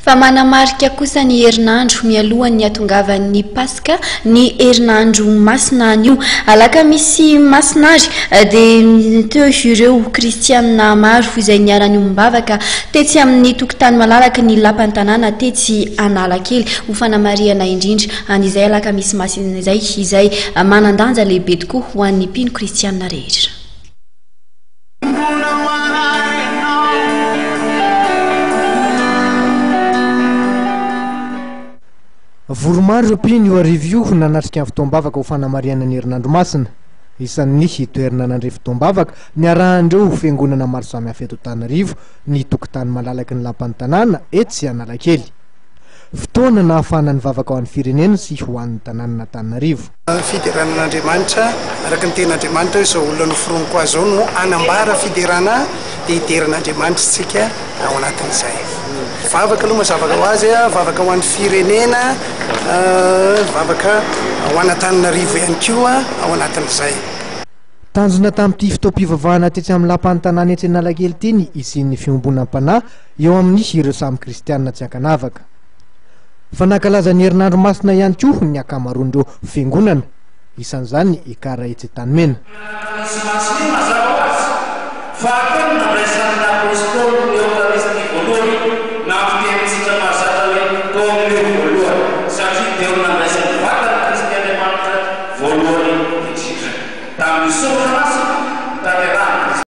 Fa manamarika kosa ny herinandro mialohan'ny hatongavan'ny Paska ny herinandro masina anio. Alakamisy masina ary dia teo ireo kristianina maro izay niara-niombom-bavaka tetsy amin'ny tokotany malalaky ny lapan'ny tanàna tetsy Analakely ho fanamarihana indrindra an'izay alakamisy masina izay, izay manan-danja lehibe tokoa ho an'ny mpino kristianina rehetra. Vory maro ireo mpino io hariva io nanatrika ny fotoam-bavaka ho fanamarihana ny herinandro masina. Isan'ny toerana nandray fotoam-bavaka niarahan'ireo fiangonana maro samihafa eto Antananarivo ny tokotany malalaky ny lapan'ny tanàna etsy Analakely. Fotoana nahafahana nivavaka ho an'ny firenena sy ho an'ny tanànan'Antananarivo. Fiderana an'Andriamanitra, araka ny tenin'Andriamanitra hoe izao olona noforoniko ahy izao no hanambara fiderana ahy, dia hidera an'Andriamanitra isika ao anatin'izay. Vavaka aloha mazava ho azy, vavaka ho an'ny firenena, vavaka ho an'Antananarivo ihany koa ao anatin'izay. Tanjona tamin'ity fotoam-pivavahana tetsy amin'ny lapan'ny tanàna etsy Analakely ity ny hisian'ny fiombonam-panahy eo amin'ny ireo samy kristianina tsy ankanavaka. Fa nankalaza ny herinandro masina ihany koa ny ankamaroan'ireo fiangonana, isan'izany ny Ekar etsy Antanimena. Misy masina io mazava ho azy. Fahatelo ny nandraisan'ny Apôstôly ny Eokaristia.